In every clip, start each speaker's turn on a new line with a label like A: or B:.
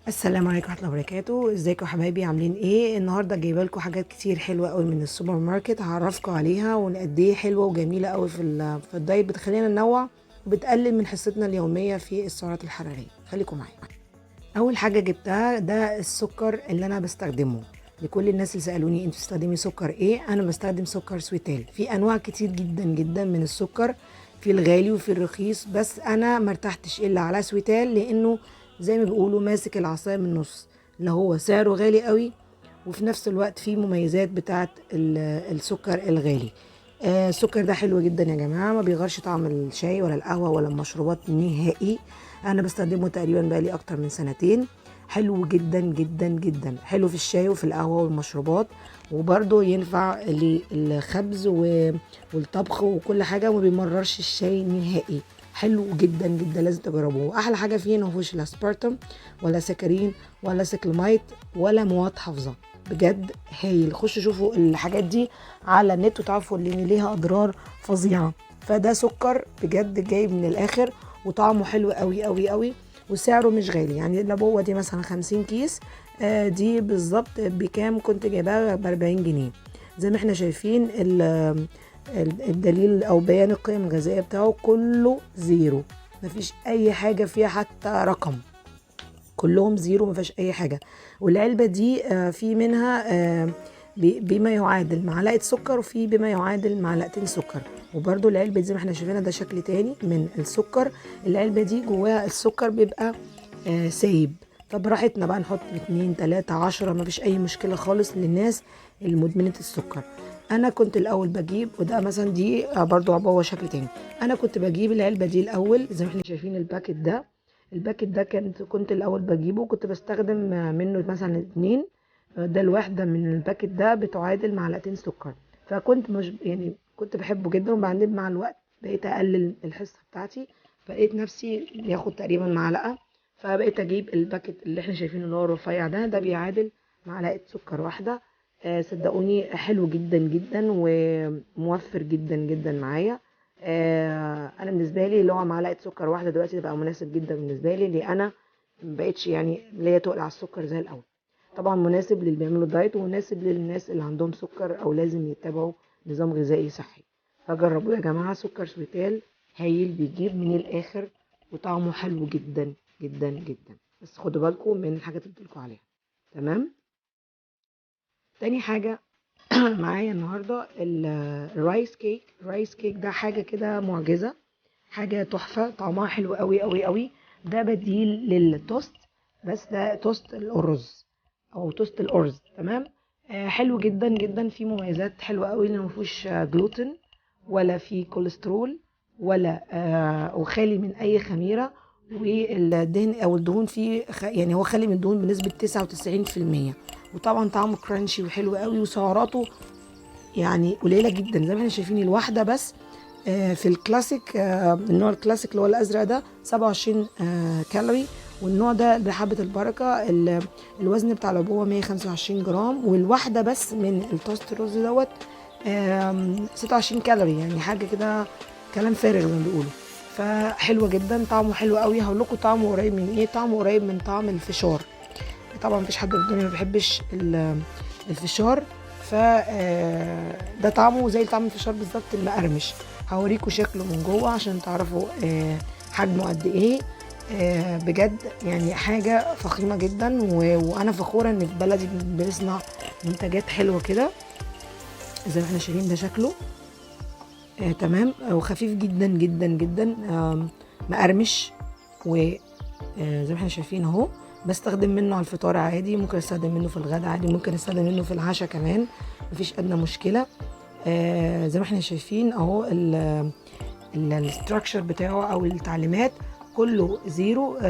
A: السلام عليكم ورحمة الله وبركاته. ازيكم يا حبايبي؟ عاملين ايه؟ النهارده جايبه لكم حاجات كتير حلوة قوي من السوبر ماركت، هعرفكم عليها وقد ايه حلوة وجميلة قوي في ال diet، بتخلينا ننوع وبتقلل من حصتنا اليومية في السعرات الحرارية. خليكم معايا. اول حاجة جبتها ده السكر اللي انا بستخدمه. لكل الناس اللي سالوني انت بتستخدمي سكر ايه، انا بستخدم سكر سويتال. في انواع كتير جدا جدا من السكر، في الغالي وفي الرخيص، بس انا ما ارتحتش الا على سويتال، لانه زي ما بيقولوا ماسك العصاية من النص، اللي هو سعره غالي قوي وفي نفس الوقت فيه مميزات بتاعه السكر الغالي. السكر ده حلو جدا يا جماعة، ما بيغيرش طعم الشاي ولا القهوة ولا المشروبات نهائي. انا بستخدمه تقريبا بقالي اكتر من سنتين، حلو جدا جدا جدا، حلو في الشاي وفي القهوة والمشروبات، وبرده ينفع للخبز والطبخ وكل حاجة، وما بيمررش الشاي نهائي. حلو جدا جدا، لازم تجربوه. احلى حاجة فيه انه مفيهوش لا اسبرتام ولا سكرين ولا cyclamate ولا مواد حافظه. بجد هايل. خشوا شوفوا الحاجات دي على النت وتعرفوا ان ليها اضرار فظيعة. فده سكر بجد جايب من الاخر، وطعمه حلو قوي قوي قوي، وسعره مش غالي. يعني العبوه دي مثلا 50 كيس، دي بالظبط بكام؟ كنت جايباها ب40 جنيه. زي ما احنا شايفين الدليل او بيان القيم الغذائية بتاعه كله zero، مفيش اي حاجة فيها حتى رقم، كلهم zero، مفيش اي حاجة. والعلبه دي في منها بما يعادل معلقه سكر، وفي بما يعادل معلقتين سكر. وبرده العلبة دي زي ما احنا شايفينها ده شكل تاني من السكر. العلبة دي جواها السكر بيبقى سايب، فبراحتنا بقى نحط 2 3 10، مفيش اي مشكلة خالص للناس المدمنه السكر. انا كنت الاول بجيب، وده مثلا دي برضو عبوة شكل تاني، انا كنت بجيب العلبة دي الاول زي ما احنا شايفين ال packet ده. ال packet ده كنت الاول بجيبه، كنت بستخدم منه مثلا 2، ده الواحدة من ال packet ده بتعادل معلقتين سكر. فكنت مش يعني كنت بحبه جدا. وبعدين مع الوقت بقيت اقلل الحصة بتاعتي، فلقيت نفسي بياخد تقريبا معلقه، فبقيت اجيب ال packet اللي احنا شايفينه اللي هو الرفيع ده، ده بيعادل معلقه سكر واحدة. صدقوني حلو جدا جدا وموفر جدا جدا معايا. انا بالنسبة لي اللي هو معلقه سكر واحدة دلوقتي بقى مناسب جدا بالنسبة لي، لان انا مبقتش يعني ليا تقل على السكر زي الاول. طبعا مناسب للي بيعملوا diet، ومناسب للناس اللي عندهم سكر او لازم يتبعوا نظام غذائي صحي. فجربوه يا جماعة، سكر سويتال هايل، بيجيب من الاخر وطعمه حلو جدا جدا جدا. بس خدوا بالكم من الحاجات اللي قلت لكم عليها، تمام؟ تاني حاجة معايا النهارده ال rice cake. ال rice cake ده حاجة كده معجزه، حاجة تحفة، طعمها حلو قوي قوي قوي. ده بديل للتوست، بس ده توست الارز او توست الارز، تمام؟ حلو جدا جدا، فيه مميزات حلوة قوي، لانه مفيهوش جلوتين ولا فيه كوليسترول ولا وخالي من اي خميره، والدهن او الدهون فيه يعني هو خالي من الدهون بنسبة 99%. وطبعا طعمه crunchy وحلو قوي، وسعراته يعني قليله جدا زي ما احنا شايفين. الواحدة بس في الكلاسيك، النوع الكلاسيك اللي هو الازرق ده 27 كالوري، والنوع ده بحبه البركة الوزن بتاع العبوه 125 جرام، والواحده بس من التوست رز دوت 26 كالوري، يعني حاجة كده كلام فارغ زي ما بيقولوا. فحلوه جدا، طعمه حلو قوي. هقول لكم طعمه قريب من ايه؟ طعمه قريب من طعم الفشار. طبعا مفيش حد في الدنيا ما بيحبش الفشار، ف ده طعمه زي طعم الفشار بالظبط المقرمش. هوريكم شكله من جوه عشان تعرفوا حجمه قد ايه. بجد يعني حاجة فخيمه جدا، وانا فخورة ان في بلدي بنصنع منتجات حلوة كده زي ما احنا شايفين. ده شكله تمام، وخفيف جدا جدا جدا، مقرمش، و زي ما احنا شايفين اهو. بستخدم منه على الفطار عادي، ممكن استخدم منه في الغداء عادي، ممكن استخدم منه في العشاء كمان، مفيش ادنى مشكلة. زي ما احنا شايفين اهو ال structure بتاعه او التعليمات كله zero،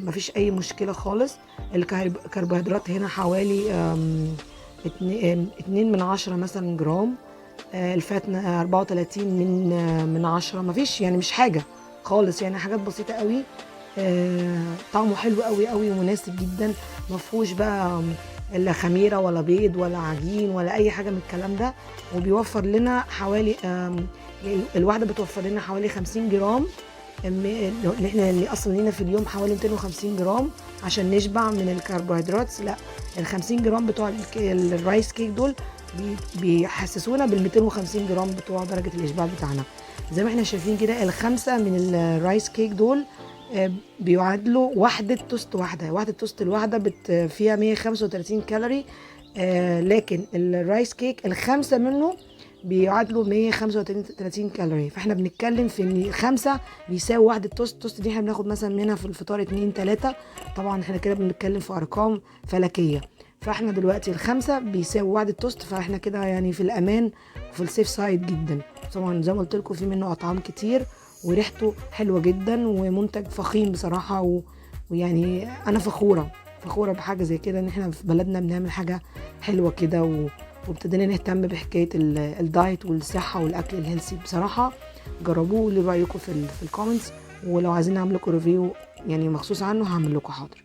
A: مفيش اي مشكلة خالص. الكربوهيدرات هنا حوالي 2 من 10 مثلا جرام، ال fat 34 من 10، مفيش يعني مش حاجة خالص، يعني حاجات بسيطة قوي. طعمه حلو قوي قوي ومناسب جدا، مفهوش بقى لا خميره ولا بيض ولا عجين ولا اي حاجة من الكلام ده. وبيوفر لنا حوالي الواحدة بتوفر لنا حوالي 50 جرام، اللي احنا اللي اصلا لينا في اليوم حوالي 250 جرام عشان نشبع من الكربوهيدرات. لا، ال 50 جرام بتوع ال rice cake دول بيحسسونا بال 250 جرام بتوع درجه الاشباع بتاعنا. زي ما احنا شايفين كده الخمسة من ال rice cake دول بيعادلوا وحده توست واحده. وحده توست الواحدة فيها 135 كالوري، لكن ال rice cake الخمسة منه بيعادلوا 135 كالوري. فاحنا بنتكلم في ان خمسة بيساوي واحدة توست. التوست دي احنا بناخد مثلا منها في الفطار 2 3، طبعا احنا كده بنتكلم في ارقام فلكية. فاحنا دلوقتي الخمسة بيساوي واحدة توست، فاحنا كده يعني في الامان وفي ال safe side جدا. طبعا زي ما قلت لكم في منه اطعام كتير وريحته حلوة جدا ومنتج فخيم بصراحة، ويعني انا فخورة بحاجة زي كده، ان احنا في بلدنا بنعمل حاجة حلوة كده، وابتدينا نهتم بحكاية ال diet والصحة والأكل ال healthy. بصراحة جربوه وقولوا رأيكم في ال comments، ولو عايزين نعمل لكم review يعني مخصوص عنه هعمل لكم، حاضر.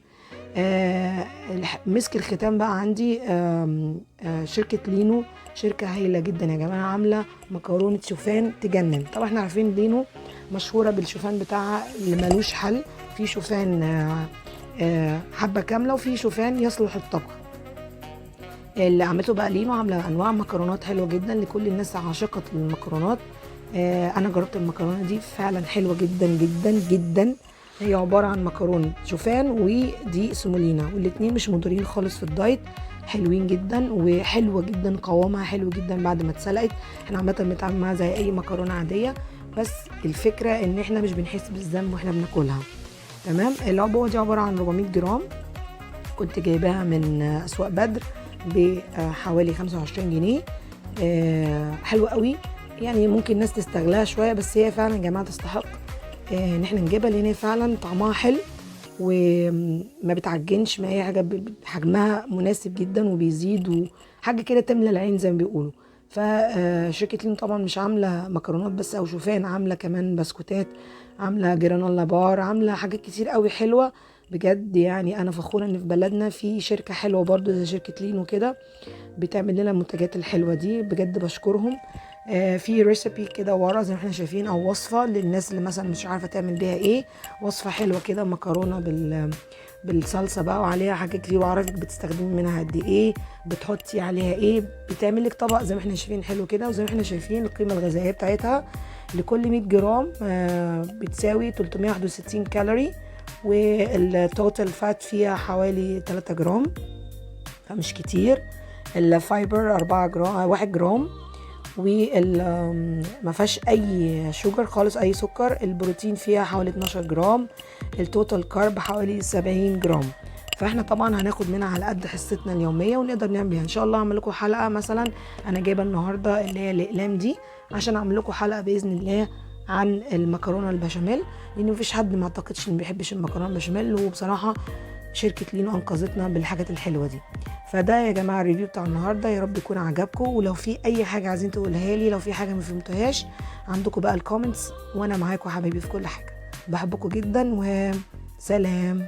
A: مسك الختام بقى عندي آم، آه شركة لينو، شركة هايلة جدا يا جماعة، عاملة مكرونة شوفان تجنن. طبعا احنا عارفين لينو مشهورة بالشوفان بتاعها اللي ملوش حل، في شوفان حبة كاملة وفي شوفان يصلح للطبخ. اللي عملته بقى لينو عامله انواع مكرونات حلوة جدا لكل الناس عاشقه المكرونات. انا جربت المكرونه دي فعلا حلوة جدا جدا جدا. هي عبارة عن مكرونه شوفان ودقيق سيمولينا، والاتنين مش مضرين خالص في ال diet، حلوين جدا وحلوه جدا، قوامها حلو جدا بعد ما اتسلقت. احنا عامة بنتعامل معاها زي اي مكرونه عاديه، بس الفكرة ان احنا مش بنحس بالذنب واحنا بناكلها. تمام. العبوه دي عبارة عن 400 جرام، كنت جايباها من اسواق بدر بحوالي 25 جنيه. حلوة قوي، يعني ممكن الناس تستغلاها شويه، بس هي فعلا يا جماعة تستحق ان احنا نجيبها، لان هي فعلا طعمها حلو وما بتعجنش، ما هي حاجة حجمها مناسب جدا وبيزيد، وحاجه كده تملى العين زي ما بيقولوا. فشركة لينو طبعا مش عاملة مكرونات بس او شوفان، عاملة كمان بسكوتات، عاملة granola bar، عاملة حاجات كتير قوي حلوة بجد. يعني انا فخورة ان في بلدنا في شركة حلوة برضو زي شركة لينو كده بتعمل لنا المنتجات الحلوة دي، بجد بشكرهم. في recipe كده ورا زي ما احنا شايفين، او وصفة للناس اللي مثلا مش عارفة تعمل بيها ايه، وصفة حلوة كده مكرونة بالصلصة بقى وعليها حاجات كتير، وعرفك بتستخدمي منها قد ايه، بتحطي عليها ايه، بتعمل لك طبق زي ما احنا شايفين حلو كده. وزي ما احنا شايفين القيمة الغذائية بتاعتها لكل 100 جرام بتساوي 361 كالوري، وال total fat فيها حوالي 3 جرام فمش كتير، ال fiber 4 جرام، 1 جرام، وال ما فيهاش اي sugar خالص، اي سكر. البروتين فيها حوالي 12 جرام، ال total carb حوالي 70 جرام. فاحنا طبعا هناخد منها على قد حصتنا اليومية ونقدر نعمل بيها ان شاء الله. اعمل لكم حلقة مثلا، انا جايبه النهارده اللي هي الاقلام دي عشان اعمل لكم حلقة باذن الله عن المكرونه البشاميل، لان مفيش حد ما اعتقدش ان ما بيحبش المكرونه البشاميل، وبصراحة شركة لينو انقذتنا بالحاجات الحلوة دي. فده يا جماعة ال review بتاع النهارده، يا رب يكون عجبكم. ولو في اي حاجة عايزين تقولها لي، لو في حاجة ما فهمتوهاش، عندكم بقى ال comments، وانا معاكم حبايبي في كل حاجة. بحبكم جدا وسلام.